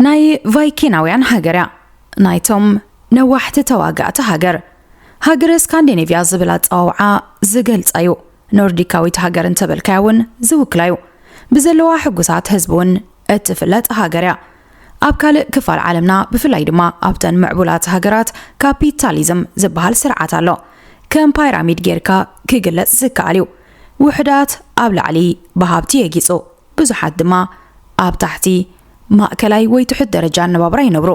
ናይ ቫይኪናውያን ሃገር እያ። ናይቶም ነዋሕቲ ተዋጋእቲ ሃገር። ሃገረ ስካንዲኔቭያ ዝብል ኣጸዋውዓ ዝገልጻ እዩ። ኖርዲካዊት ሃገር እንተበልካያ እውን ዝውክላ እዩ። ብዘለዋ ሕጉሳት ህዝቢ እውን እትፍለጥ ሃገር እያ። ኣብ ካልእ ክፋል ዓለምና፣ ብፍላይ ድማ ኣብተን ምዕቡላት ሃገራት፣ ካፒታሊዝም ዝበሃል ስርዓት ኣሎ። ከም ፓይራሚድ ጌርካ ክግለጽ ዝከኣል እዩ። ውሑዳት ኣብ ላዕሊ ብሃብቲ የጊጹ፣ ብዙሓት ድማ ኣብ ታሕቲ ማእከላይ ወይ ትሑት ደረጃ ኣነባብራ ይነብሩ።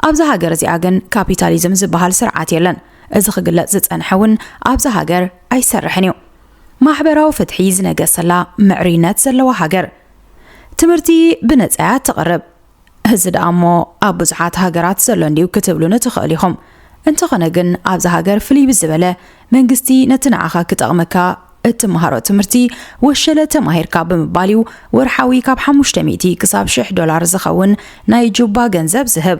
ኣብዛ ሃገር እዚኣ ግን ካፒታሊዝም ዝበሃል ስርዓት የለን። እዚ ክግለጽ ዝጸንሐ እውን ኣብዛ ሃገር ኣይሰርሕን እዩ። ማሕበራዊ ፍትሒ ዝነገሰላ ምዕሩይነት ዘለዋ ሃገር። ትምህርቲ ብነጻ እያ ትቕርብ። እዚ ደኣ እሞ ኣብ ብዙሓት ሃገራት ዘሎ እንድዩ ክትብሉኒ ትኽእሉ ኢኹም። እንተኾነ ግን ኣብዛ ሃገር ፍልይ ብዝበለ መንግስቲ ነቲ ንዓኻ ክጠቕመካ እትመሃሮ ትምህርቲ ወሸለ ተማሂርካ ብምባል እዩ ወርሓዊ ካብ ሓሙሽተ ሚእቲ ክሳብ ሽሕ ዶላር ዝኸውን ናይ ጁባ ገንዘብ ዝህብ።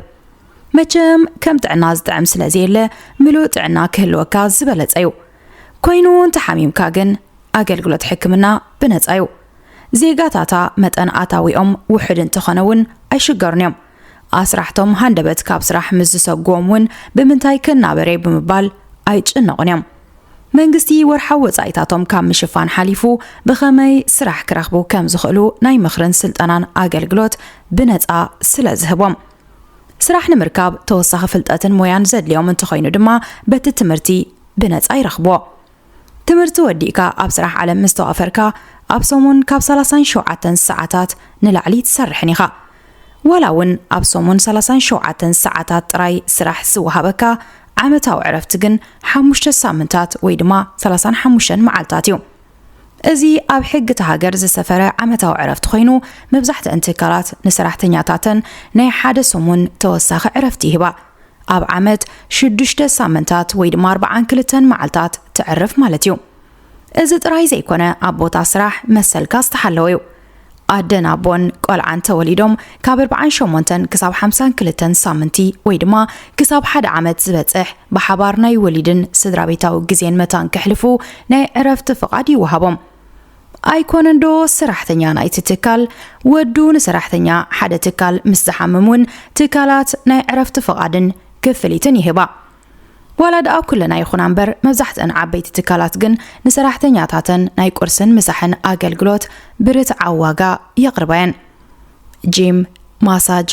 መቸም ከም ጥዕና ዝጥዕም ስለ ዘየለ ምሉእ ጥዕና ክህልወካ ዝበለጸ እዩ። ኮይኑ እንተሓሚምካ ግን ኣገልግሎት ሕክምና ብነጻ እዩ። ዜጋታታ መጠን ኣታዊኦም ውሑድ እንተኾነ እውን ኣይሽገሩን እዮም። ኣስራሕቶም ሃንደበት ካብ ስራሕ ምስ ዝሰጉዎም እውን ብምንታይ ክናበረ ብምባል ኣይጭነቑን እዮም። መንግስቲ ወርሓዊ ወጻኢታቶም ካብ ምሽፋን ሓሊፉ ብኸመይ ስራሕ ክረኽቡ ከም ዝኽእሉ ናይ ምኽርን ስልጠናን ኣገልግሎት ብነጻ ስለ ዝህቦም። ስራሕ ንምርካብ ተወሳኺ ፍልጠትን ሞያን ዘድልዮም እንተኾይኑ ድማ በቲ ትምህርቲ ብነጻ ይረኽብዎ። ትምህርቲ ወዲእካ ኣብ ስራሕ ዓለም ምስ ተዋፈርካ ኣብ ሰሙን ካብ ሰላሳን ሸውዓተን ሰዓታት ንላዕሊ ትሰርሕን ኢኻ። ዋላ እውን ኣብ ሰሙን ሰላሳን ሸውዓተን ሰዓታት ጥራይ ስራሕ ዝወሃበካ፣ ዓመታዊ ዕረፍቲ ግን ሓሙሽተ ሳምንታት ወይ ድማ ሰላሳን ሓሙሽተን መዓልታት እዩ። እዚ ኣብ ሕጊ እታ ሃገር ዝሰፈረ ዓመታዊ ዕረፍቲ ኮይኑ፣ መብዛሕትአን ትካላት ንሰራሕተኛታተን ናይ ሓደ ሰሙን ተወሳኺ ዕረፍቲ ይህባ። ኣብ ዓመት ሽዱሽተ ሳምንታት ወይ ድማ ኣርባዓን ክልተን መዓልታት ተዕርፍ ማለት እዩ። እዚ ጥራይ ዘይኮነ፣ ኣብ ቦታ ስራሕ መሰልካ ዝተሓለወ እዩ። ኣደን ኣቦን ቆልዓን ተወሊዶም ካብ ኣርባዓን ሸሞንተን ክሳብ ሓምሳን ክልተን ሳምንቲ ወይ ድማ ክሳብ ሓደ ዓመት ዝበጽሕ ብሓባር ናይ ወሊድን ስድራ ቤታዊ ግዜን መታን ከሕልፉ ናይ ዕረፍቲ ፍቓድ ይወሃቦም። ኣይኮነንዶ ሰራሕተኛ ናይቲ ትካል ወዱ ንሰራሕተኛ ሓደ ትካል ምስ ዝሓምም እውን ትካላት ናይ ዕረፍቲ ፍቓድን ክፍሊትን ይህባ። ዋላ ደኣ ኩለን ኣይኹና እምበር፣ መብዛሕትአን ዓበይቲ ትካላት ግን ንሰራሕተኛታተን ናይ ቁርስን ምሳሕን ኣገልግሎት ብርትዓዊ ዋጋ የቕርባ እየን። ጂም፣ ማሳጅ፣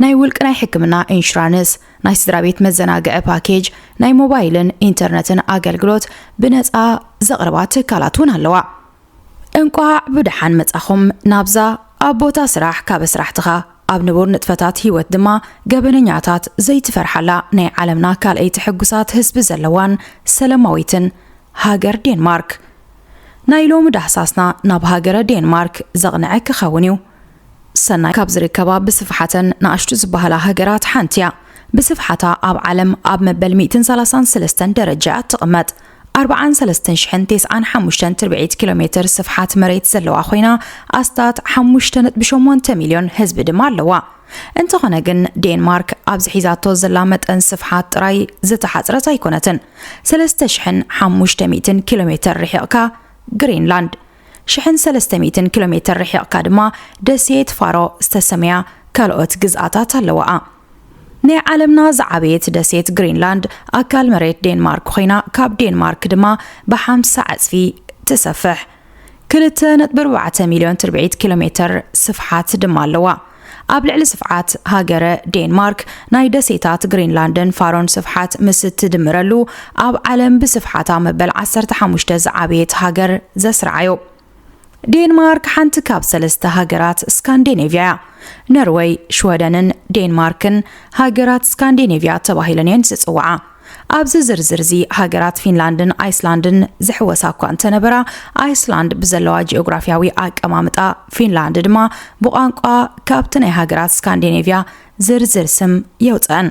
ናይ ውልቂ ናይ ሕክምና ኢንሹራንስ፣ ናይ ስድራ ቤት መዘናግዒ ፓኬጅ፣ ናይ ሞባይልን ኢንተርነትን ኣገልግሎት ብነጻ ዘቕርባ ትካላት እውን ኣለዋ። እንቋዕ ብደሓን መጻኹም ናብዛ ኣብ ቦታ ስራሕ ካብ ኣስራሕትኻ ኣብ ንቡር ንጥፈታት ህይወት ድማ ገበነኛታት ዘይትፈርሓላ ናይ ዓለምና ካልኣይቲ ሕጉሳት ህዝቢ ዘለዋን ሰላማዊትን ሃገር ዴንማርክ። ናይ ሎሚ ዳህሳስና ናብ ሃገረ ዴንማርክ ዘቕንዐ ክኸውን እዩ። ሰናይ ካብ ዝርከባ ብስፍሓተን ንኣሽቱ ዝበሃላ ሃገራት ሓንቲ እያ። ብስፍሓታ ኣብ ዓለም ኣብ መበል ሚእትን ሰላሳን ሰለስተን ደረጃ እያ ትቕመጥ። ኣርባዓን ሰለስተን ሽሕን ተስዓን ሓሙሽተን ትርብዒት ኪሎ ሜትር ስፍሓት መሬት ዘለዋ ኮይና፣ ኣስታት ሓሙሽተ ነጥቢ ሸሞንተ ሚልዮን ህዝቢ ድማ ኣለዋ። እንተኾነ ግን፣ ዴንማርክ ኣብዚ ሒዛቶ ዘላ መጠን ስፍሓት ጥራይ ዝተሓጽረት ኣይኮነትን። ሰለስተ ሽሕን ሓሙሽተ ሚእትን ኪሎ ሜትር ርሒቕካ ግሪንላንድ፣ ሽሕን ሰለስተ ሚእትን ኪሎ ሜትር ርሒቕካ ድማ ደሴት ፋሮ ዝተሰምያ ካልኦት ግዝኣታት ኣለዋኣ። ናይ ዓለምና ዝዓበየት ደሴት ግሪንላንድ ኣካል መሬት ዴንማርክ ኮይና፣ ካብ ዴንማርክ ድማ ብሓምሳ ዕጽፊ ትሰፍሕ። ክልተ ነጥቢ ኣርባዕተ ሚልዮን ትርብዒት ኪሎ ሜትር ስፍሓት ድማ ኣለዋ። ኣብ ልዕሊ ስፍሓት ሃገረ ዴንማርክ፣ ናይ ደሴታት ግሪንላንድን ፋሮን ስፍሓት ምስ እትድምረሉ፣ ኣብ ዓለም ብስፍሓታ መበል ዓሰርተ ሓሙሽተ ዝዓበየት ሃገር ዘስርዓዮ። ዴንማርክ ሓንቲ ካብ ሰለስተ ሃገራት ስካንዲኔቭያ እያ። ኖርወይ፣ ሽወደንን ዴንማርክን ሃገራት ስካንዲኔቭያ ተባሂለን እየን ዝጽውዓ። ኣብዚ ዝርዝር እዚ ሃገራት ፊንላንድን ኣይስላንድን ዝሕወሳ እኳ እንተነበራ፣ ኣይስላንድ ብዘለዋ ጂኦግራፊያዊ ኣቀማምጣ፣ ፊንላንድ ድማ ብቋንቋ ካብቲ ናይ ሃገራት ስካንዲኔቭያ ዝርዝር ስም የውጽአን።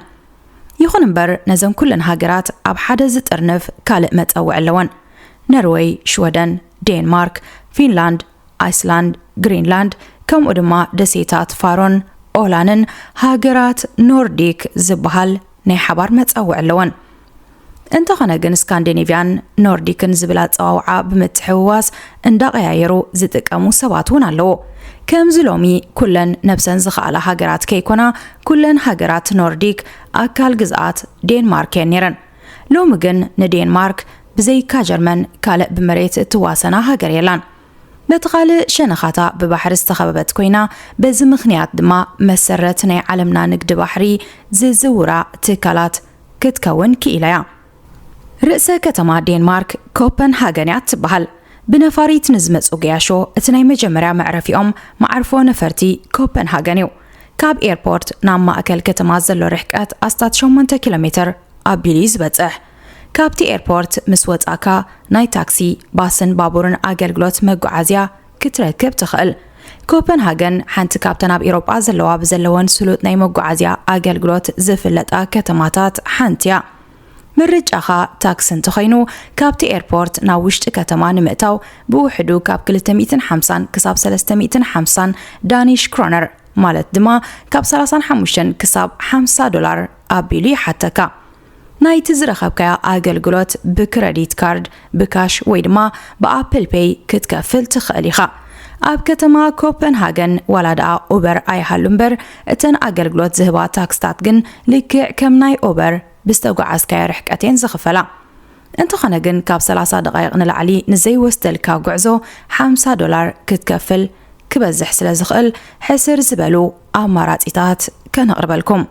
ይኹን እምበር፣ ነዘን ኩለን ሃገራት ኣብ ሓደ ዝጥርንፍ ካልእ መጸውዒ ኣለወን። ኖርወይ፣ ሽወደን፣ ዴንማርክ፣ ፊንላንድ፣ ኣይስላንድ፣ ግሪንላንድ፣ ከምኡ ድማ ደሴታት ፋሮን ኦላንን ሃገራት ኖርዲክ ዝበሃል ናይ ሓባር መጸውዒ ኣለወን። እንተኾነ ግን፣ ስካንዲኔቭያን ኖርዲክን ዝብል ኣጸዋውዓ ብምትሕውዋስ እንዳቐያየሩ ዝጥቀሙ ሰባት እውን ኣለዉ። ከምዚ ሎሚ ኩለን ነብሰን ዝኸኣላ ሃገራት ከይኮና፣ ኩለን ሃገራት ኖርዲክ ኣካል ግዝኣት ዴንማርክ እየን ነይረን። ሎሚ ግን ንዴንማርክ ብዘይካ ጀርመን ካልእ ብመሬት እትዋሰና ሃገር የላን። በቲ ካልእ ሸነኻታ ብባሕሪ ዝተኸበበት ኮይና፣ በዚ ምኽንያት ድማ መሰረት ናይ ዓለምና ንግዲ ባሕሪ ዝዝውራ ትካላት ክትከውን ክኢላ እያ። ርእሰ ከተማ ዴንማርክ ኮፐንሃገን እያ ትበሃል። ብነፋሪት ንዝመጹ ገያሾ እቲ ናይ መጀመርያ መዕረፊኦም መዓርፎ ነፈርቲ ኮፐንሃገን እዩ። ካብ ኤርፖርት ናብ ማእከል ከተማ ዘሎ ርሕቀት ኣስታት ሸሞንተ ኪሎ ሜትር ኣቢሉ እዩ ዝበጽሕ። ካብቲ ኤርፖርት ምስ ወጻእካ ናይ ታክሲ፣ ባስን ባቡርን ኣገልግሎት መጓዓዝያ ክትረክብ ትኽእል። ኮፐንሃገን ሓንቲ ካብተን ኣብ ኤውሮጳ ዘለዋ ብዘለወን ስሉጥ ናይ መጓዓዝያ ኣገልግሎት ዝፍለጣ ከተማታት ሓንቲ እያ። ምርጫኻ ታክሲ እንተኾይኑ፣ ካብቲ ኤርፖርት ናብ ውሽጢ ከተማ ንምእታው ብውሕዱ ካብ ክልተ ሚእትን ሓምሳን ክሳብ ሰለስተ ሚእትን ሓምሳን ዳኒሽ ክሮነር፣ ማለት ድማ ካብ ሰላሳን ሓሙሽተን ክሳብ ሓምሳ ዶላር ኣቢሉ ይሓተካ። ናይቲ ዝረኸብካዮ ኣገልግሎት ብክረዲት ካርድ፣ ብካሽ ወይ ድማ ብኣፕል ፔይ ክትከፍል ትኽእል ኢኻ። ኣብ ከተማ ኮፐንሃገን ዋላ ደኣ ኡበር ኣይሃሉ እምበር፣ እተን ኣገልግሎት ዝህባ ታክስታት ግን ልክዕ ከም ናይ ኡበር ብዝተጓዓዝካዮ ርሕቀት እየን ዝኽፈላ። እንተኾነ ግን ካብ ሰላሳ ደቓይቕ ንላዕሊ ንዘይወስደልካ ጉዕዞ ሓምሳ ዶላር ክትከፍል ክበዝሕ ስለ ዝኽእል ሕስር ዝበሉ ኣማራጺታት ከነቕርበልኩም።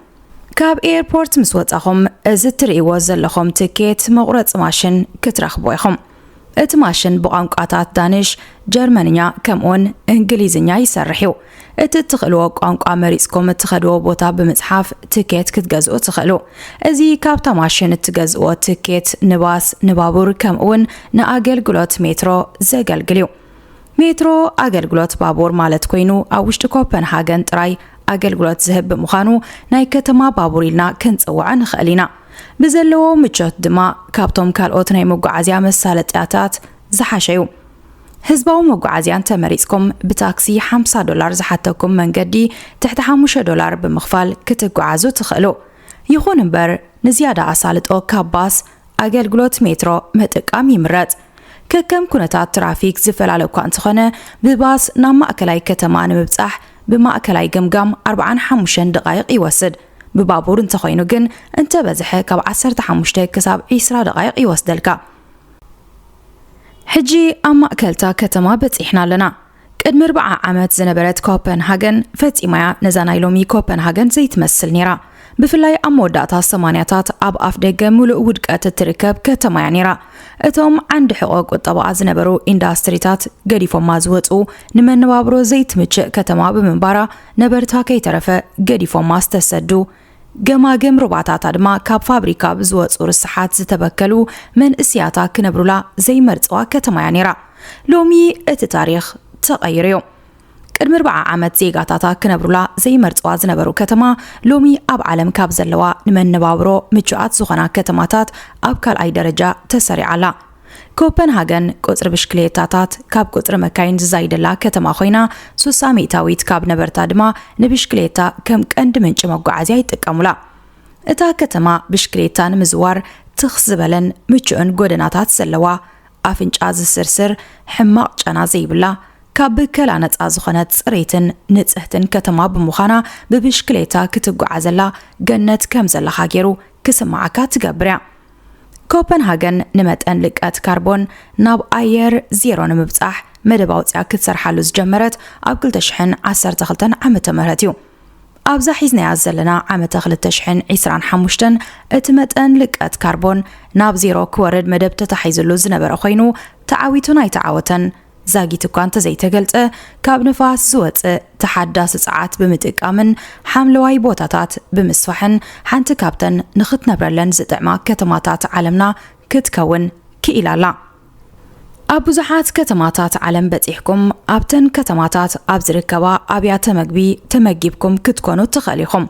ካብ ኤርፖርት ምስ ወጻኹም እዚ እትርእይዎ ዘለኹም ትኬት መቑረጺ ማሽን ክትረኽቦ ኢኹም። እቲ ማሽን ብቋንቋታት ዳንሽ፣ ጀርመንኛ ከምኡውን እንግሊዝኛ ይሰርሕ እዩ። እቲ እትኽእልዎ ቋንቋ መሪጽኩም እትኸድዎ ቦታ ብምጽሓፍ ትኬት ክትገዝኡ ትኽእሉ። እዚ ካብታ ማሽን እትገዝእዎ ትኬት ንባስ፣ ንባቡር ከምኡውን ንኣገልግሎት ሜትሮ ዘገልግል እዩ። ሜትሮ ኣገልግሎት ባቡር ማለት ኮይኑ ኣብ ውሽጢ ኮፐንሃገን ጥራይ ኣገልግሎት ዝህብ ብምዃኑ ናይ ከተማ ባቡር ኢልና ክንጽውዖ ንኽእል ኢና። ብዘለዎ ምቾት ድማ ካብቶም ካልኦት ናይ መጓዓዝያ መሳለጥያታት ዝሓሸ እዩ። ህዝባዊ መጓዓዝያ እንተመሪጽኩም ብታክሲ ሓምሳ ዶላር ዝሓተኩም መንገዲ ትሕቲ ሓሙሽተ ዶላር ብምኽፋል ክትጓዓዙ ትኽእሉ። ይኹን እምበር ንዝያዳ ኣሳልጦ ካብ ባስ ኣገልግሎት ሜትሮ ምጥቃም ይምረጽ። ከከም ኩነታት ትራፊክ ዝፈላለ እኳ እንተኾነ፣ ብባስ ናብ ማእከላይ ከተማ ንምብጻሕ ብማእከላይ ገምጋም ኣርብዓን ሓሙሽተን ደቓይቕ ይወስድ። ብባቡር እንተኾይኑ ግን እንተበዝሐ ካብ ዓሰርተ ሓሙሽተ ክሳብ ዒስራ ደቓይቕ ይወስደልካ። ሕጂ ኣብ ማእከልታ ከተማ በጺሕና ኣለና። ቅድሚ ኣርብዓ ዓመት ዝነበረት ኮፐንሃገን ፈጺማያ ነዛ ናይ ሎሚ ኮፐንሃገን ዘይትመስል ነይራ። ብፍላይ ኣብ መወዳእታ ሰማንያታት ኣብ ኣፍ ደገ ምሉእ ውድቀት እትርከብ ከተማያ ነይራ። እቶም ዓንዲ ሕቖ ቁጠባኣ ዝነበሩ ኢንዳስትሪታት ገዲፎማ ዝወጹ፣ ንመነባብሮ ዘይትምችእ ከተማ ብምንባራ ነበርታ ከይተረፈ ገዲፎማ ዝተሰዱ፣ ገማግም ሩባታታ ድማ ካብ ፋብሪካ ብዝወጹ ርስሓት ዝተበከሉ መንእስያታ ክነብሩላ ዘይመርጽዋ ከተማያ ነይራ። ሎሚ እቲ ታሪኽ ተቐይሩ እዩ። ቅድሚ ኣርብዓ ዓመት ዜጋታታ ክነብሩላ ዘይመርጽዋ ዝነበሩ ከተማ ሎሚ ኣብ ዓለም ካብ ዘለዋ ንመነባብሮ ምቹኣት ዝኾና ከተማታት ኣብ ካልኣይ ደረጃ ተሰሪዓ ኣላ። ኮፐንሃገን ቁጽሪ ብሽክሌታታት ካብ ቁጽሪ መካይን ዝዛይደላ ከተማ ኮይና፣ ሱሳ ሚእታዊት ካብ ነበርታ ድማ ንብሽክሌታ ከም ቀንዲ ምንጪ መጓዓዝያ ይጥቀሙላ። እታ ከተማ ብሽክሌታ ንምዝዋር ትኽ ዝበለን ምቹእን ጎደናታት ዘለዋ፣ ኣፍንጫ ዝስርስር ሕማቕ ጨና ዘይብላ፣ ካብ ብከላ ነጻ ዝኾነት ጽሬትን ንጽህትን ከተማ ብምዃና፣ ብብሽክሌታ ክትጓዓዘላ ገነት ከም ዘለኻ ገይሩ ክስምዓካ ትገብር እያ። ኮፐንሃገን ንመጠን ልቀት ካርቦን ናብ ኣየር ዜሮ ንምብጻሕ መደብ ኣውጺኣ ክትሰርሓሉ ዝጀመረት ኣብ ክልተ ሽሕን ዓሰርተ ክልተን ዓመተ ምህረት እዩ። ኣብዛ ሒዝናያ ዘለና ዓመተ ክልተ ሽሕን ዕስራን ሓሙሽተን እቲ መጠን ልቀት ካርቦን ናብ ዜሮ ክወርድ መደብ ተታሒዝሉ ዝነበረ ኮይኑ፣ ተዓዊቱን ኣይተዓወተን ዛጊት እኳ እንተዘይተገልጸ፣ ካብ ንፋስ ዝወጽእ ተሓዳሲ ጸዓት ብምጥቃምን ሓምለዋይ ቦታታት ብምስፋሕን ሓንቲ ካብተን ንኽትነብረለን ዝጥዕማ ከተማታት ዓለምና ክትከውን ክኢላ ኣላ። ኣብ ብዙሓት ከተማታት ዓለም በጺሕኩም ኣብተን ከተማታት ኣብ ዝርከባ ኣብያተ መግቢ ተመጊብኩም ክትኮኑ ትኽእል ኢኹም።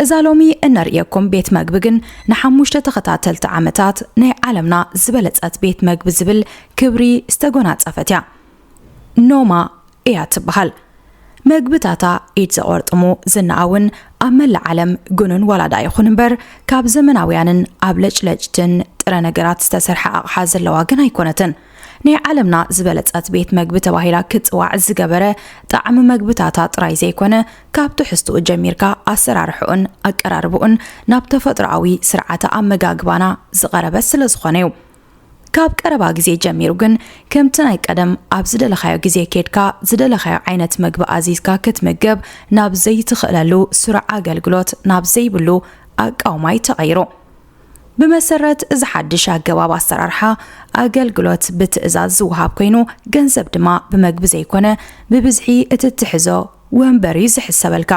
እዛ ሎሚ እነርእየኩም ቤት መግቢ ግን ንሓሙሽተ ተኸታተልቲ ዓመታት ናይ ዓለምና ዝበለጸት ቤት መግቢ ዝብል ክብሪ ዝተጎናጸፈት እያ። ኖማ እያ ትበሃል። መግብታታ ኢድ ዘቖርጥሙ ዝናኣ እውን ኣብ መላእ ዓለም ግኑን ዋላ ደኣ ይኹን እምበር፣ ካብ ዘመናውያንን ኣብ ለጭለጭትን ጥረ ነገራት ዝተሰርሐ ኣቕሓ ዘለዋ ግን ኣይኮነትን። ናይ ዓለምና ዝበለጸት ቤት መግቢ ተባሂላ ክትጽዋዕ ዝገበረ ጣዕሚ መግብታታ ጥራይ ዘይኮነ፣ ካብ ትሕዝትኡ ጀሚርካ ኣሰራርሕኡን ኣቀራርብኡን ናብ ተፈጥሮኣዊ ስርዓተ ኣመጋግባና ዝቐረበ ስለ ዝኾነ እዩ። ካብ ቀረባ ግዜ ጀሚሩ ግን ከምቲ ናይ ቀደም ኣብ ዝደለኻዮ ግዜ ኬድካ ዝደለኻዮ ዓይነት መግቢ ኣዚዝካ ክትምገብ ናብ ዘይትኽእለሉ ስሩዕ ኣገልግሎት ናብ ዘይብሉ ኣቃውማ እዩ ተቐይሩ። ብመሰረት እዚ ሓድሽ ኣገባብ ኣሰራርሓ ኣገልግሎት ብትእዛዝ ዝወሃብ ኮይኑ ገንዘብ ድማ ብመግቢ ዘይኮነ ብብዝሒ እቲ እትሕዞ ወንበር እዩ ዝሕሰበልካ።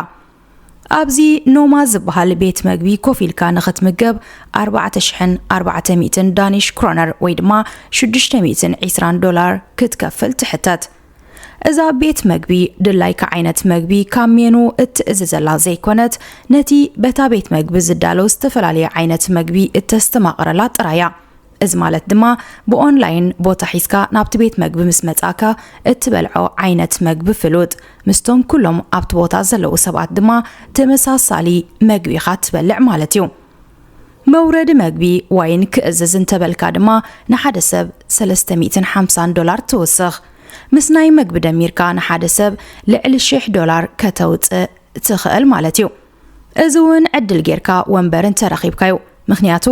ኣብዚ ኖማ ዝበሃል ቤት መግቢ ኮፍ ኢልካ ንኽትምገብ ኣርባዕተ ሽሕን ኣርባዕተ ሚእትን ዳኒሽ ክሮነር ወይ ድማ ሽዱሽተ ሚእትን ዕስራን ዶላር ክትከፍል ትሕተት። እዛ ቤት መግቢ ድላይካ ዓይነት መግቢ ካብ ሜኑ እትእዝዘላ ዘይኮነት፣ ነቲ በታ ቤት መግቢ ዝዳሎ ዝተፈላለየ ዓይነት መግቢ እተስተማቕረላ ጥራይ እያ። እዚ ማለት ድማ ብኦንላይን ቦታ ሒዝካ ናብቲ ቤት መግቢ ምስ መጻእካ እትበልዖ ዓይነት መግቢ ፍሉጥ፣ ምስቶም ኩሎም ኣብቲ ቦታ ዘለዉ ሰባት ድማ ተመሳሳሊ መግቢ ኢኻ ትበልዕ ማለት እዩ። መውረዲ መግቢ ዋይን ክእዝዝ እንተበልካ ድማ ንሓደ ሰብ ሰለስተ ሚእትን ሓምሳን ዶላር ትውስኽ። ምስ ናይ መግቢ ደሚርካ ንሓደ ሰብ ልዕሊ ሽሕ ዶላር ከተውጽእ ትኽእል ማለት እዩ። እዚ እውን ዕድል ጌርካ ወንበር እንተረኺብካዩ። ምኽንያቱ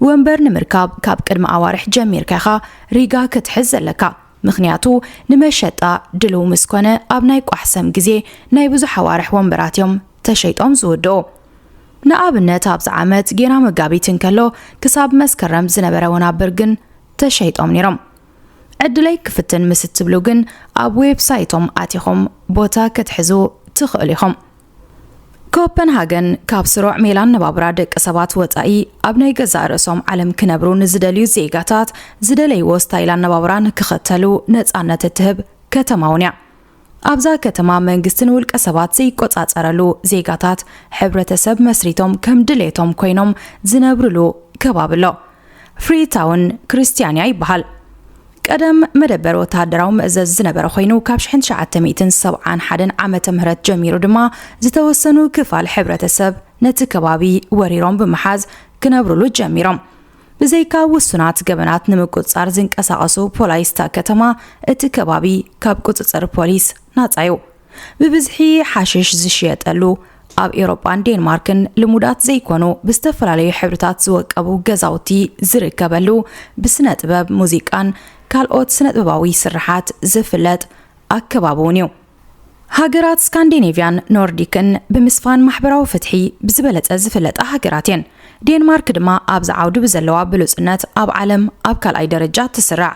ወንበር ንምርካብ ካብ ቅድሚ ኣዋርሕ ጀሚርካ ኢኻ ሪጋ ክትሕዝ ዘለካ። ምኽንያቱ ንመሸጣ ድልው ምስ ኮነ ኣብ ናይ ቋሕሰም ግዜ ናይ ብዙሕ ኣዋርሕ ወንበራት እዮም ተሸይጦም ዝውድኡ። ንኣብነት ኣብዚ ዓመት ጌና መጋቢት እንከሎ ክሳብ መስከረም ዝነበረ ወናብር ግን ተሸይጦም ነይሮም። ዕድለይ ክፍትን ምስ እትብሉ ግን ኣብ ዌብሳይቶም ኣቲኹም ቦታ ክትሕዙ ትኽእሉ ኢኹም። ኮፐንሃገን ካብ ስሩዕ ሜላ ኣነባብራ ደቂ ሰባት ወጻኢ ኣብ ናይ ገዛእ ርእሶም ዓለም ክነብሩ ንዝደልዩ ዜጋታት ዝደለይዎ ስታይል ኣነባብራ ንክኸተሉ ነጻነት እትህብ ከተማ እውን እያ። ኣብዛ ከተማ መንግስትን ውልቀ ሰባት ዘይቆጻጸረሉ ዜጋታት ሕብረተሰብ መስሪቶም ከም ድሌቶም ኮይኖም ዝነብርሉ ከባቢ ኣሎ። ፍሪታውን ክርስቲያንያ ይበሃል። ቀደም መደበር ወተሃደራዊ መእዘዚ ዝነበረ ኮይኑ ካብ ሽሕን ትሽዓተ ሚእትን ሰብዓን ሓደን ዓመተ ምህረት ጀሚሩ ድማ ዝተወሰኑ ክፋል ሕብረተሰብ ነቲ ከባቢ ወሪሮም ብምሓዝ ክነብርሉ ጀሚሮም። ብዘይካ ውሱናት ገበናት ንምቁጽጻር ዝንቀሳቐሱ ፖላይስታ ከተማ እቲ ከባቢ ካብ ቁጽጽር ፖሊስ ናጻ እዩ። ብብዝሒ ሓሽሽ ዝሽየጠሉ ኣብ ኤውሮጳን ዴንማርክን ልሙዳት ዘይኮኑ ብዝተፈላለዩ ሕብርታት ዝወቀቡ ገዛውቲ ዝርከበሉ ብስነ ጥበብ፣ ሙዚቃን ካልኦት ስነ ጥበባዊ ስርሓት ዝፍለጥ ኣከባቢ እውን እዩ። ሃገራት ስካንዲኔቭያን ኖርዲክን ብምስፋን ማሕበራዊ ፍትሒ ብዝበለጸ ዝፍለጣ ሃገራት እየን። ዴንማርክ ድማ ኣብዚ ዓውዲ ብዘለዋ ብሉጽነት ኣብ ዓለም ኣብ ካልኣይ ደረጃ ትስራዕ።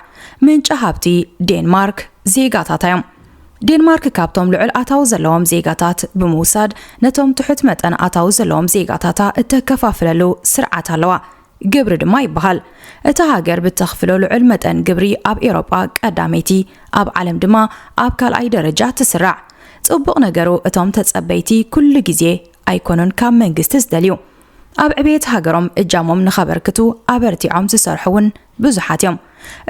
ምንጪ ሃብቲ ዴንማርክ ዜጋታታ እዮም። ዴንማርክ ካብቶም ልዑል ኣታዊ ዘለዎም ዜጋታት ብምውሳድ ነቶም ትሑት መጠን ኣታዊ ዘለዎም ዜጋታታ እተከፋፍለሉ ስርዓት ኣለዋ። ግብሪ ድማ ይበሃል። እታ ሃገር ብተኽፍሎ ልዑል መጠን ግብሪ ኣብ ኤውሮጳ ቀዳመይቲ፣ ኣብ ዓለም ድማ ኣብ ካልኣይ ደረጃ ትስራዕ። ጽቡቕ ነገሩ እቶም ተጸበይቲ ኩሉ ግዜ ኣይኮኑን ካብ መንግስቲ ዝደልዩ። ኣብ ዕቤት ሃገሮም እጃሞም ንኸበርክቱ ኣበርቲዖም ዝሰርሑ እውን ብዙሓት እዮም።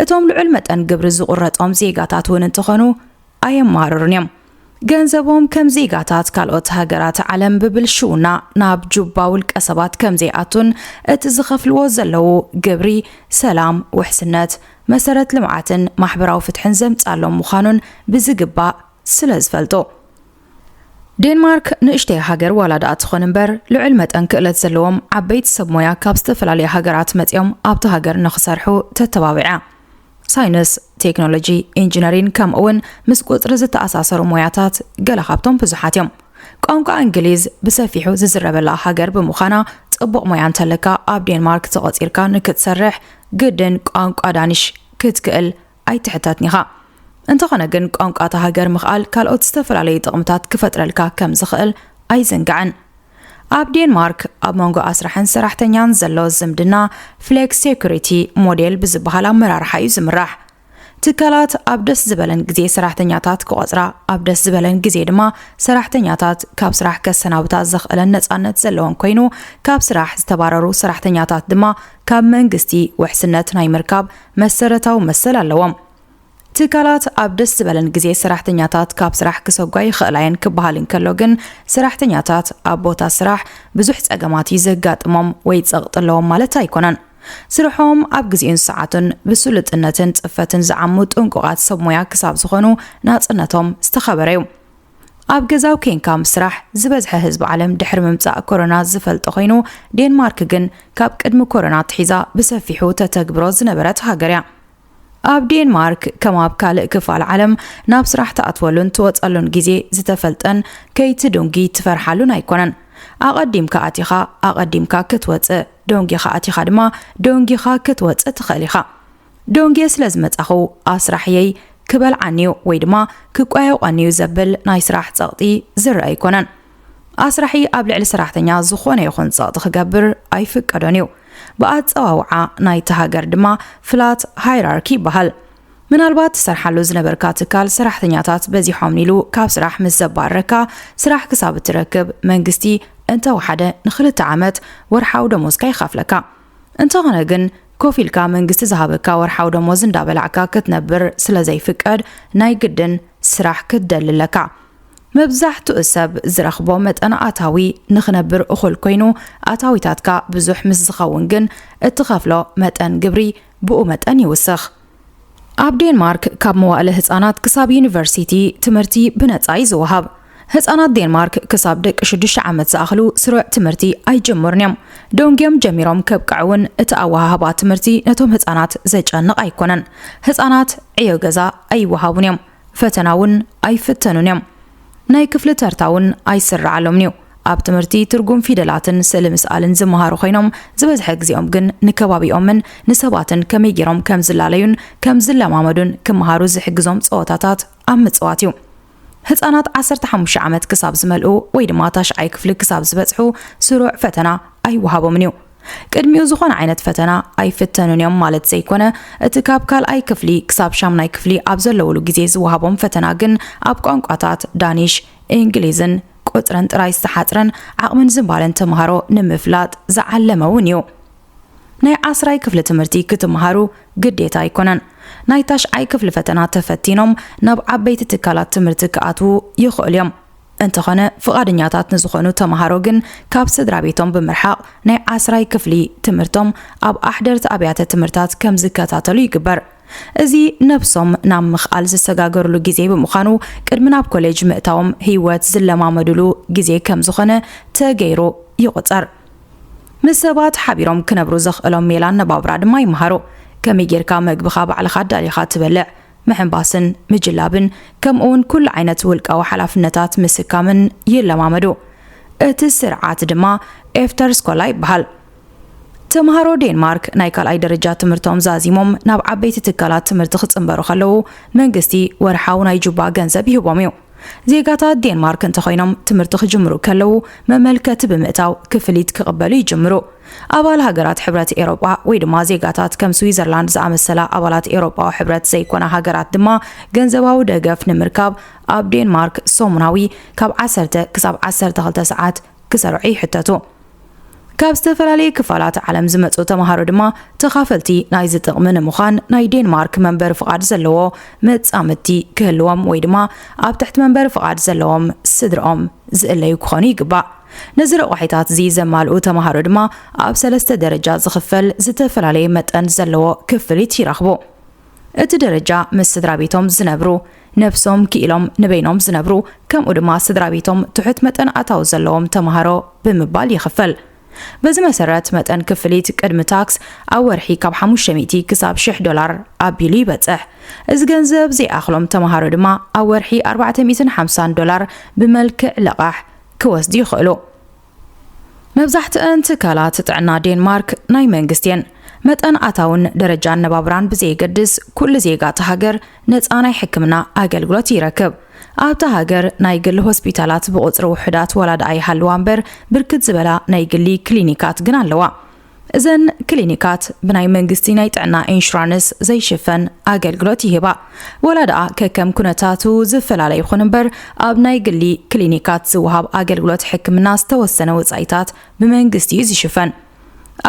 እቶም ልዑል መጠን ግብሪ ዝቑረጾም ዜጋታት እውን እንተኾኑ ኣየማርሩን እዮም። ገንዘቦም ከም ዜጋታት ካልኦት ሃገራት ዓለም ብብልሽውና ናብ ጁባ ውልቀ ሰባት ከም ዘይኣቱን እቲ ዝኸፍልዎ ዘለዉ ግብሪ ሰላም፣ ውሕስነት፣ መሰረት ልምዓትን ማሕበራዊ ፍትሕን ዘምጻሎም ምዃኑን ብዝግባእ ስለ ዝፈልጡ። ዴንማርክ ንእሽተይ ሃገር ዋላ ደኣ ትኾን እምበር ልዑል መጠን ክእለት ዘለዎም ዓበይቲ ሰብ ሞያ ካብ ዝተፈላለዩ ሃገራት መጺኦም ኣብቲ ሃገር ንኽሰርሑ ተተባብዕ እያ። ሳይንስ፣ ቴክኖሎጂ፣ ኢንጂነሪን ከምኡ እውን ምስ ቁጽሪ ዝተኣሳሰሩ ሞያታት ገለ ካብቶም ብዙሓት እዮም። ቋንቋ እንግሊዝ ብሰፊሑ ዝዝረበላ ሃገር ብምዃና ጽቡቕ ሞያ እንተለካ ኣብ ዴንማርክ ተቖጺርካ ንክትሰርሕ ግድን ቋንቋ ዳኒሽ ክትክእል ኣይትሕተትን ኢኻ። እንተኾነ ግን ቋንቋ እታ ሃገር ምኽኣል ካልኦት ዝተፈላለዩ ጥቕምታት ክፈጥረልካ ከም ዝኽእል ኣይዝንጋዕን። ኣብ ዴንማርክ ኣብ መንጎ ኣስራሕን ሰራሕተኛን ዘሎ ዝምድና ፍሌክስ ሴኩሪቲ ሞዴል ብዝበሃል ኣመራርሓ እዩ ዝምራሕ። ትካላት ኣብ ደስ ዝበለን ግዜ ሰራሕተኛታት ክቖጽራ፣ ኣብ ደስ ዝበለን ግዜ ድማ ሰራሕተኛታት ካብ ስራሕ ከሰናብታ ዘኽእለን ነጻነት ዘለወን ኮይኑ፣ ካብ ስራሕ ዝተባረሩ ሰራሕተኛታት ድማ ካብ መንግስቲ ውሕስነት ናይ ምርካብ መሰረታዊ መሰል ኣለዎም። ትካላት ኣብ ደስ ዝበለን ግዜ ሰራሕተኛታት ካብ ስራሕ ክሰጓ ይኽእላ እየን ክበሃል እንከሎ ግን፣ ሰራሕተኛታት ኣብ ቦታ ስራሕ ብዙሕ ጸገማት እዩ ዘጋጥሞም ወይ ጸቕጢ ኣለዎም ማለት ኣይኮነን። ስርሖም ኣብ ግዜኡን ሰዓቱን ብስሉጥነትን ጽፈትን ዝዓሙ ጥንቁቓት ሰብ ሞያ ክሳብ ዝኾኑ ናጽነቶም ዝተኸበረ እዩ። ኣብ ገዛው ኬንካ ምስራሕ ዝበዝሐ ህዝቢ ዓለም ድሕሪ ምምጻእ ኮሮና ዝፈልጦ ኮይኑ፣ ዴንማርክ ግን ካብ ቅድሚ ኮሮና ኣትሒዛ ብሰፊሑ ተተግብሮ ዝነበረት ሃገር እያ። ኣብ ዴንማርክ ከም ኣብ ካልእ ክፋል ዓለም ናብ ስራሕ ትኣትወሉን ትወጸሉን ግዜ ዝተፈልጠን ከይትዱንጊ ትፈርሓሉን ኣይኮነን። ኣቐዲምካ ኣቲኻ ኣቐዲምካ ክትወጽእ፣ ዶንጊኻ ኣቲኻ ድማ ዶንጊኻ ክትወጽእ ትኽእል ኢኻ። ዶንጌ ስለ ዝመጻኹ ኣስራሕየይ ክበልዓኒዩ ወይ ድማ ክቋየቆኒዩ ዘብል ናይ ስራሕ ጸቕጢ ዝረአ ኣይኮነን። ኣስራሒ ኣብ ልዕሊ ሰራሕተኛ ዝኾነ ይኹን ጸቕጢ ክገብር ኣይፍቀዶን እዩ። ብኣጸዋውዓ ናይቲ ሃገር ድማ ፍላት ሃይራርኪ ይበሃል። ምናልባት ትሰርሓሉ ዝነበርካ ትካል ሰራሕተኛታት በዚሖም ኢሉ ካብ ስራሕ ምስ ዘባረካ፣ ስራሕ ክሳብ እትረክብ መንግስቲ እንተወሓደ ንኽልተ ዓመት ወርሓዊ ደሞዝካ ይኸፍለካ። እንተኾነ ግን ኮፍ ኢልካ መንግስቲ ዝሃበካ ወርሓዊ ደሞዝ እንዳበላዕካ ክትነብር ስለ ዘይፍቀድ ናይ ግድን ስራሕ ክትደሊ ኣለካ። መብዛሕትኡ ሰብ ዝረኽቦ መጠን ኣታዊ ንኽነብር እኹል ኮይኑ ኣታዊታትካ ብዙሕ ምስ ዝኸውን ግን እትኸፍሎ መጠን ግብሪ ብኡ መጠን ይውስኽ። ኣብ ዴንማርክ ካብ መዋእለ ህጻናት ክሳብ ዩኒቨርሲቲ ትምህርቲ ብነጻ እዩ ዝወሃብ። ህጻናት ዴንማርክ ክሳብ ደቂ ሽዱሽተ ዓመት ዝኣኽሉ ስሩዕ ትምህርቲ ኣይጅምሩን እዮም። ደንጊዮም ጀሚሮም ከብቅዑ እውን እቲ ኣወሃህባ ትምህርቲ ነቶም ህጻናት ዘጨንቕ ኣይኮነን። ህጻናት ዕዮ ገዛ ኣይወሃቡን እዮም። ፈተና እውን ኣይፍተኑን እዮም። ናይ ክፍሊ ተርታ እውን ኣይስረዓሎምን እዩ። ኣብ ትምህርቲ ትርጉም ፊደላትን ስእሊ ምስኣልን ዝመሃሩ ኮይኖም፣ ዝበዝሐ ግዜኦም ግን ንከባቢኦምን ንሰባትን ከመይ ገይሮም ከም ዝላለዩን ከም ዝለማመዱን ክመሃሩ ዝሕግዞም ጸወታታት ኣብ ምጽዋት እዩ። ህጻናት ዓሰርተ ሓሙሽተ ዓመት ክሳብ ዝመልኡ ወይ ድማ ታሽዓይ ክፍሊ ክሳብ ዝበጽሑ ስሩዕ ፈተና ኣይወሃቦምን እዩ። ቅድሚኡ ዝኾነ ዓይነት ፈተና ኣይፍተኑን እዮም ማለት ዘይኮነ፣ እቲ ካብ ካልኣይ ክፍሊ ክሳብ ሻምናይ ክፍሊ ኣብ ዘለውሉ ግዜ ዝወሃቦም ፈተና ግን ኣብ ቋንቋታት ዳኒሽ፣ እንግሊዝን ቁጽርን ጥራይ ዝተሓጽረን ዓቕምን ዝንባለን ተምሃሮ ንምፍላጥ ዝዓለመ እውን እዩ። ናይ ዓስራይ ክፍሊ ትምህርቲ ክትምሃሩ ግዴታ ኣይኮነን። ናይ ታሽዓይ ክፍሊ ፈተና ተፈቲኖም ናብ ዓበይቲ ትካላት ትምህርቲ ክኣትዉ ይኽእሉ እዮም። እንተኾነ፣ ፍቓደኛታት ንዝኾኑ ተምሃሮ ግን ካብ ስድራ ቤቶም ብምርሓቕ ናይ ዓስራይ ክፍሊ ትምህርቶም ኣብ ኣሕደርቲ ኣብያተ ትምህርታት ከም ዝከታተሉ ይግበር። እዚ ነብሶም ናብ ምኽኣል ዝሰጋገርሉ ግዜ ብምዃኑ፣ ቅድሚ ናብ ኮሌጅ ምእታዎም ህይወት ዝለማመድሉ ግዜ ከም ዝኾነ ተገይሩ ይቑጸር። ምስ ሰባት ሓቢሮም ክነብሩ ዘኽእሎም ሜላ ኣነባብራ ድማ ይመሃሩ። ከመይ ጌርካ መግብኻ ባዕልኻ ኣዳሊኻ ትበልዕ፣ ምሕንባስን ምጅላብን፣ ከምኡውን ኩሉ ዓይነት ውልቃዊ ሓላፍነታት ምስካምን ይለማመዱ። እቲ ስርዓት ድማ ኤፍተር ስኮላ ይበሃል። ተምሃሮ ዴንማርክ ናይ ካልኣይ ደረጃ ትምህርቶም ዛዚሞም ናብ ዓበይቲ ትካላት ትምህርቲ ክጽንበሩ ከለዉ፣ መንግስቲ ወርሓዊ ናይ ጁባ ገንዘብ ይህቦም እዩ። ዜጋታት ዴንማርክ እንተኾይኖም ትምህርቲ ክጅምሩ ከለዉ መመልከቲ ብምእታው ክፍሊት ክቕበሉ ይጅምሩ። ኣባል ሃገራት ሕብረት ኤሮጳ ወይ ድማ ዜጋታት ከም ስዊዘርላንድ ዝኣመሰላ ኣባላት ኤሮጳዊ ሕብረት ዘይኮና ሃገራት ድማ ገንዘባዊ ደገፍ ንምርካብ ኣብ ዴንማርክ ሰሙናዊ ካብ ዓሰርተ ክሳብ ዓሰርተ ክልተ ሰዓት ክሰርዑ ይሕተቱ። ካብ ዝተፈላለየ ክፋላት ዓለም ዝመጹ ተምሃሮ ድማ ተኻፈልቲ ናይዚ ጥቕሚ ንምዃን ናይ ዴንማርክ መንበሪ ፍቓድ ዘለዎ መጻምድቲ ክህልዎም ወይ ድማ ኣብ ትሕቲ መንበሪ ፍቓድ ዘለዎም ስድርኦም ዝእለዩ ክኾኑ ይግባእ። ነዚ ረቋሒታት እዚ ዘማልኡ ተምሃሮ ድማ ኣብ ሰለስተ ደረጃ ዝኽፈል ዝተፈላለየ መጠን ዘለዎ ክፍሊት ይረኽቡ። እቲ ደረጃ ምስ ስድራ ቤቶም ዝነብሩ፣ ነብሶም ክኢሎም ንበይኖም ዝነብሩ፣ ከምኡ ድማ ስድራ ቤቶም ትሑት መጠን ኣታዊ ዘለዎም ተምሃሮ ብምባል ይኽፈል። በዚ መሰረት መጠን ክፍሊት ቅድሚ ታክስ ኣብ ወርሒ ካብ ሓሙሽተ ሚእቲ ክሳብ ሽሕ ዶላር ኣቢሉ ይበጽሕ። እዚ ገንዘብ ዘይኣኽሎም ተምሃሮ ድማ ኣብ ወርሒ ኣርባዕተ ሚእትን ሓምሳን ዶላር ብመልክዕ ለቓሕ ክወስዱ ይኽእሉ። መብዛሕትአን ትካላት ጥዕና ዴንማርክ ናይ መንግስቲ እየን። መጠን ኣታውን ደረጃ ኣነባብራን ብዘየገድስ፣ ኩሉ ዜጋ እታ ሃገር ነጻ ናይ ሕክምና ኣገልግሎት ይረክብ። ኣብታ ሃገር ናይ ግሊ ሆስፒታላት ብቑጽሪ ውሑዳት ዋላ ደኣ ይሃልዋ እምበር፣ ብርክት ዝበላ ናይ ግሊ ክሊኒካት ግን ኣለዋ። እዘን ክሊኒካት ብናይ መንግስቲ ናይ ጥዕና ኢንሹራንስ ዘይሽፈን ኣገልግሎት ይህባ። ዋላ ደኣ ከከም ኩነታቱ ዝፈላለ ይኹን እምበር፣ ኣብ ናይ ግሊ ክሊኒካት ዝወሃብ ኣገልግሎት ሕክምና ዝተወሰነ ወጻኢታት ብመንግስቲ እዩ ዝሽፈን።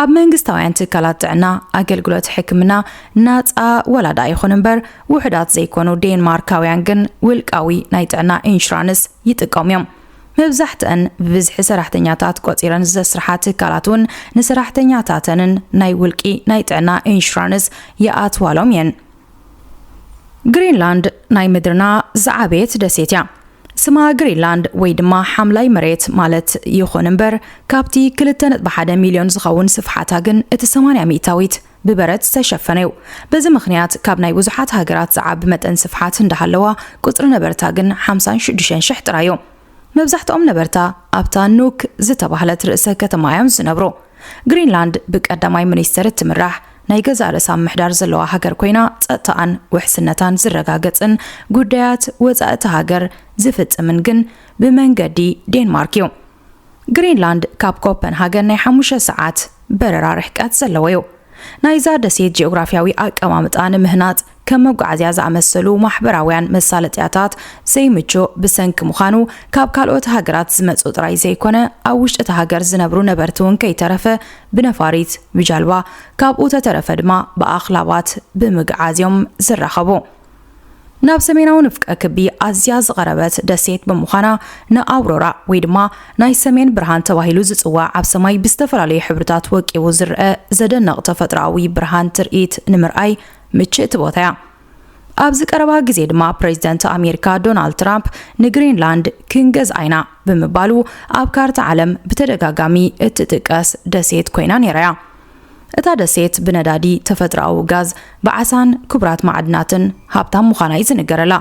ኣብ መንግስታውያን ትካላት ጥዕና ኣገልግሎት ሕክምና ናጻ ዋላ ደኣ ይኹን እምበር፣ ውሑዳት ዘይኮኑ ዴንማርካውያን ግን ውልቃዊ ናይ ጥዕና ኢንሹራንስ ይጥቀሙ እዮም። መብዛሕትአን ብብዝሒ ሰራሕተኛታት ቆጺረን ዘስርሓ ትካላት እውን ንሰራሕተኛታተንን ናይ ውልቂ ናይ ጥዕና ኢንሹራንስ ይኣትዋሎም እየን። ግሪንላንድ ናይ ምድርና ዝዓበየት ደሴት እያ። ስማ ግሪንላንድ ወይ ድማ ሓምላይ መሬት ማለት ይኹን እምበር፣ ካብቲ ክልተ ነጥቢ ሓደ ሚልዮን ዝኸውን ስፍሓታ ግን እቲ ሰማንያ ሚእታዊት ብበረት ዝተሸፈነ እዩ። በዚ ምኽንያት ካብ ናይ ብዙሓት ሃገራት ዝዓቢ መጠን ስፍሓት እንዳሃለዋ፣ ቁጽሪ ነበርታ ግን ሓምሳን ሽዱሽተን ሽሕ ጥራይ እዩ። መብዛሕትኦም ነበርታ ኣብታ ኑክ ዝተባህለት ርእሰ ከተማ እዮም ዝነብሩ። ግሪንላንድ ብቀዳማይ ሚኒስተር እትምራሕ ናይ ገዛእ ርእሳ ምሕዳር ዘለዋ ሃገር ኮይና፣ ጸጥታኣን ውሕስነታን ዝረጋገጽን ጉዳያት ወጻኢ እታ ሃገር ዝፍጽምን ግን ብመንገዲ ዴንማርክ እዩ። ግሪንላንድ ካብ ኮፐንሃገን ናይ ሓሙሽተ ሰዓት በረራ ርሕቀት ዘለዎ እዩ። ናይዛ ደሴት ጂኦግራፊያዊ ኣቀማምጣ ንምህናጽ ከም መጓዓዝያ ዝኣመሰሉ ማሕበራውያን መሳለጥያታት ዘይምቹእ ብሰንኪ ምዃኑ፣ ካብ ካልኦት ሃገራት ዝመጹ ጥራይ ዘይኮነ፣ ኣብ ውሽጢ እታ ሃገር ዝነብሩ ነበርቲ እውን ከይተረፈ ብነፋሪት፣ ብጃልባ፣ ካብኡ ተተረፈ ድማ ብኣኽላባት ብምግዓዝ እዮም ዝራኸቡ። ናብ ሰሜናዊ ንፍቀ ክቢ ኣዝያ ዝቐረበት ደሴት ብምዃና፣ ንኣውሮራ ወይ ድማ ናይ ሰሜን ብርሃን ተባሂሉ ዝጽዋዕ ኣብ ሰማይ ብዝተፈላለዩ ሕብርታት ወቂቡ ዝረአ ዘደንቕ ተፈጥሮኣዊ ብርሃን ትርኢት ንምርኣይ ምችእቲ ቦታ እያ። ኣብዚ ቀረባ ግዜ ድማ ፕሬዚደንት ኣሜሪካ ዶናልድ ትራምፕ ንግሪንላንድ ክንገዝኣ ኢና ብምባሉ ኣብ ካርታ ዓለም ብተደጋጋሚ እትጥቀስ ደሴት ኮይና ነይራ እያ። እታ ደሴት ብነዳዲ፣ ተፈጥሮኣዊ ጋዝ፣ ብዓሳን ክቡራት ማዕድናትን ሃብታም ምዃና እዩ ዝንገረላ።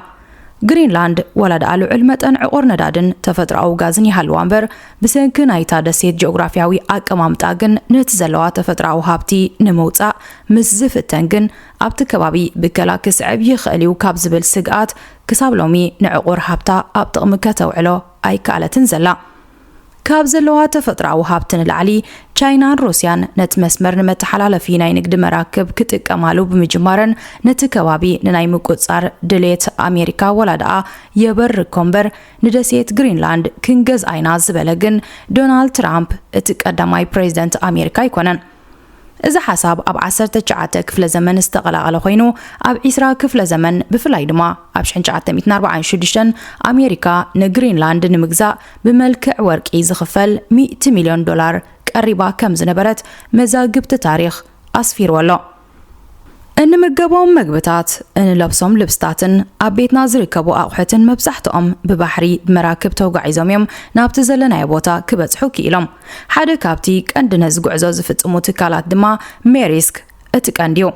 ግሪንላንድ ዋላ ደኣ ልዑል መጠን ዕቑር ነዳድን ተፈጥሮኣዊ ጋዝን ይሃልዋ እምበር፣ ብሰንኪ ናይታ ደሴት ጂኦግራፊያዊ ኣቀማምጣ ግን ነቲ ዘለዋ ተፈጥሮኣዊ ሃብቲ ንምውጻእ ምስ ዝፍተን ግን፣ ኣብቲ ከባቢ ብከላ ክስዕብ ይኽእል እዩ ካብ ዝብል ስግኣት፣ ክሳብ ሎሚ ንዕቑር ሃብታ ኣብ ጥቕሚ ከተውዕሎ ኣይከኣለትን ዘላ። ካብ ዘለዋ ተፈጥሮኣዊ ሃብቲ ንላዕሊ፣ ቻይናን ሩስያን ነቲ መስመር ንመተሓላለፊ ናይ ንግዲ መራክብ ክጥቀማሉ ብምጅማረን፣ ነቲ ከባቢ ንናይ ምቁጽጻር ድሌት ኣሜሪካ ዋላ ደኣ የበርኮ እምበር፣ ንደሴት ግሪንላንድ ክንገዝኣ ኢና ዝበለ ግን ዶናልድ ትራምፕ እቲ ቀዳማይ ፕሬዚደንት ኣሜሪካ ኣይኮነን። እዚ ሓሳብ ኣብ ዓሰርተ ትሽዓተ ክፍለ ዘመን ዝተቐላቐለ ኮይኑ፣ ኣብ ዒስራ ክፍለ ዘመን፣ ብፍላይ ድማ ኣብ ሽሕን ትሽዓተ ሚእትን ኣርባዓን ሽዱሽተን፣ ኣሜሪካ ንግሪንላንድ ንምግዛእ ብመልክዕ ወርቂ ዝኽፈል ሚእቲ ሚልዮን ዶላር ቀሪባ ከም ዝነበረት መዛግብቲ ታሪኽ ኣስፊርዎ ኣሎ። እንምገቦም መግብታት፣ እንለብሶም ልብስታትን ኣብ ቤትና ዝርከቡ ኣቑሑትን መብዛሕትኦም ብባሕሪ ብመራክብ ተጓዒዞም እዮም ናብቲ ዘለናዮ ቦታ ክበጽሑ ክኢሎም። ሓደ ካብቲ ቀንዲ ነዚ ጉዕዞ ዝፍጽሙ ትካላት ድማ ሜሪስክ እቲ ቀንዲ እዩ።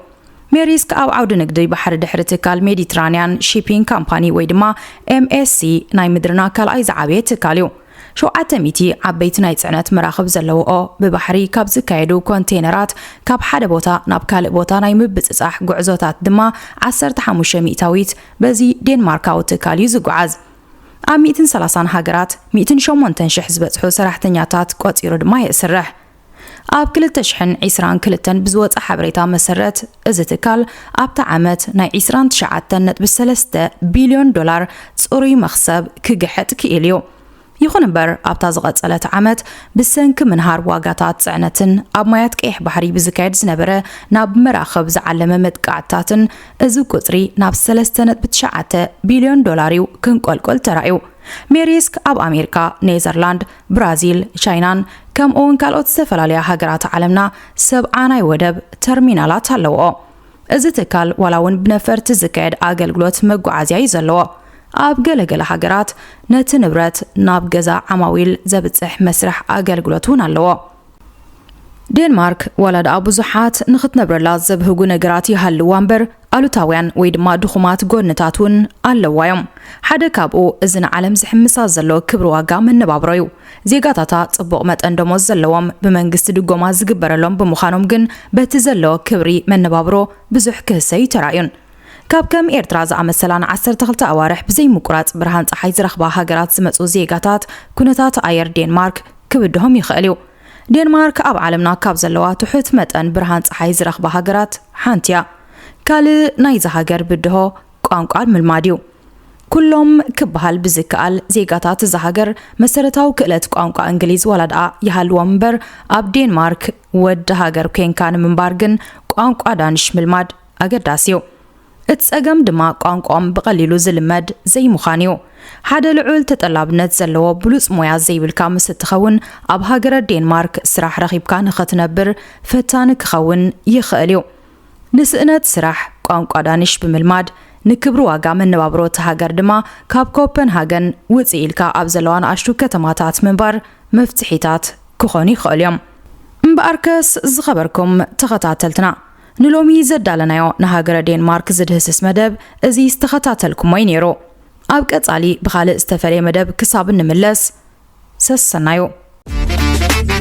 ሜሪስክ ኣብ ዓውዲ ንግዲ ባሕሪ ድሕሪ ትካል ሜዲትራንያን ሺፒንግ ካምፓኒ ወይ ድማ ኤምኤስሲ ናይ ምድርና ካልኣይ ዝዓበየ ትካል እዩ። ሸውዓተ ሚእቲ ዓበይቲ ናይ ጽዕነት መራኽብ ዘለዎኦ ብባሕሪ ካብ ዝካየዱ ኮንቴነራት ካብ ሓደ ቦታ ናብ ካልእ ቦታ ናይ ምብጽጻሕ ጉዕዞታት ድማ ዓሰርተ ሓሙሽተ ሚእታዊት በዚ ዴንማርካዊ ትካል እዩ ዝጓዓዝ። ኣብ ሚእትን ሰላሳን ሃገራት ሚእትን ሸሞንተን ሽሕ ዝበጽሑ ሰራሕተኛታት ቆጺሩ ድማ የስርሕ። ኣብ ክልተ ሽሕን ዒስራን ክልተን ብዝወጸ ሓበሬታ መሰረት፣ እዚ ትካል ኣብታ ዓመት ናይ ዒስራን ትሽዓተን ነጥቢ ሰለስተ ቢልዮን ዶላር ጽሩይ መኽሰብ ክግሕጥ ክኢሉ እዩ። ይኹን እምበር፣ ኣብታ ዝቐጸለት ዓመት ብሰንኪ ምንሃር ዋጋታት ጽዕነትን ኣብ ማያት ቀይሕ ባሕሪ ብዝካየድ ዝነበረ ናብ መራኽብ ዝዓለመ መጥቃዕትታትን፣ እዚ ቁጽሪ ናብ ሰለስተ ነጥቢ ትሽዓተ ቢልዮን ዶላር እዩ ክንቆልቆል ተራእዩ። ሜሪስክ ኣብ ኣሜሪካ፣ ኔዘርላንድ፣ ብራዚል፣ ቻይናን ከምኡ እውን ካልኦት ዝተፈላለያ ሃገራት ዓለምና ሰብዓ ናይ ወደብ ተርሚናላት ኣለዎ። እዚ ትካል ዋላ እውን ብነፈርቲ ዝካየድ ኣገልግሎት መጓዓዝያ እዩ ዘለዎ። ኣብ ገለገለ ሃገራት ነቲ ንብረት ናብ ገዛ ዓማዊል ዘብጽሕ መስርሕ ኣገልግሎት እውን ኣለዎ። ዴንማርክ ዋላ ደኣ ብዙሓት ንኽትነብረላ ዘብህጉ ነገራት ይሃልዋ እምበር፣ ኣሉታውያን ወይ ድማ ድኹማት ጎንታት እውን ኣለዋ እዮም። ሓደ ካብኡ እዚ ንዓለም ዝሕምሳ ዘሎ ክብሪ ዋጋ መነባብሮ እዩ። ዜጋታታ ጽቡቕ መጠን ደሞዝ ዘለዎም፣ ብመንግስቲ ድጎማ ዝግበረሎም ብምዃኖም ግን በቲ ዘሎ ክብሪ መነባብሮ ብዙሕ ክህሰዩ ተራእዩን። ካብ ከም ኤርትራ ዝኣመሰላ ንዓሰርተ ክልተ ኣዋርሕ ብዘይ ምቁራጽ ብርሃን ጸሓይ ዝረኽባ ሃገራት ዝመጹ ዜጋታት ኩነታት ኣየር ዴንማርክ ክብድሆም ይኽእል እዩ። ዴንማርክ ኣብ ዓለምና ካብ ዘለዋ ትሑት መጠን ብርሃን ጸሓይ ዝረኽባ ሃገራት ሓንቲ እያ። ካልእ ናይዚ ሃገር ብድሆ ቋንቋ ምልማድ እዩ። ኩሎም ክበሃል ብዝከኣል ዜጋታት እዛ ሃገር መሰረታዊ ክእለት ቋንቋ እንግሊዝ ዋላ ደኣ ይሃልዎም እምበር፣ ኣብ ዴንማርክ ወዲ ሃገር ኮንካ ንምንባር ግን ቋንቋ ዳንሽ ምልማድ ኣገዳሲ እዩ። እቲ ጸገም ድማ ቋንቋኦም ብቐሊሉ ዝልመድ ዘይምዃን እዩ። ሓደ ልዑል ተጠላብነት ዘለዎ ብሉጽ ሞያ ዘይብልካ ምስ እትኸውን፣ ኣብ ሃገረ ዴንማርክ ስራሕ ረኺብካ ንኽትነብር ፈታኒ ክኸውን ይኽእል እዩ። ንስእነት ስራሕ ቋንቋ ዳኒሽ ብምልማድ፣ ንክብሪ ዋጋ መነባብሮ እቲ ሃገር ድማ ካብ ኮፐንሃገን ውጽእ ኢልካ ኣብ ዘለዋ ንኣሽቱ ከተማታት ምንባር መፍትሒታት ክኾኑ ይኽእሉ እዮም። እምበኣርከስ ዝኸበርኩም ተኸታተልትና፣ ንሎሚ ዘዳለናዮ ንሃገረ ዴንማርክ ዝድህስስ መደብ እዚ ዝተኸታተልኩሞ እዩ ነይሩ። ኣብ ቀጻሊ ብኻልእ ዝተፈልየ መደብ ክሳብ እንምለስ ሰሰናዩ።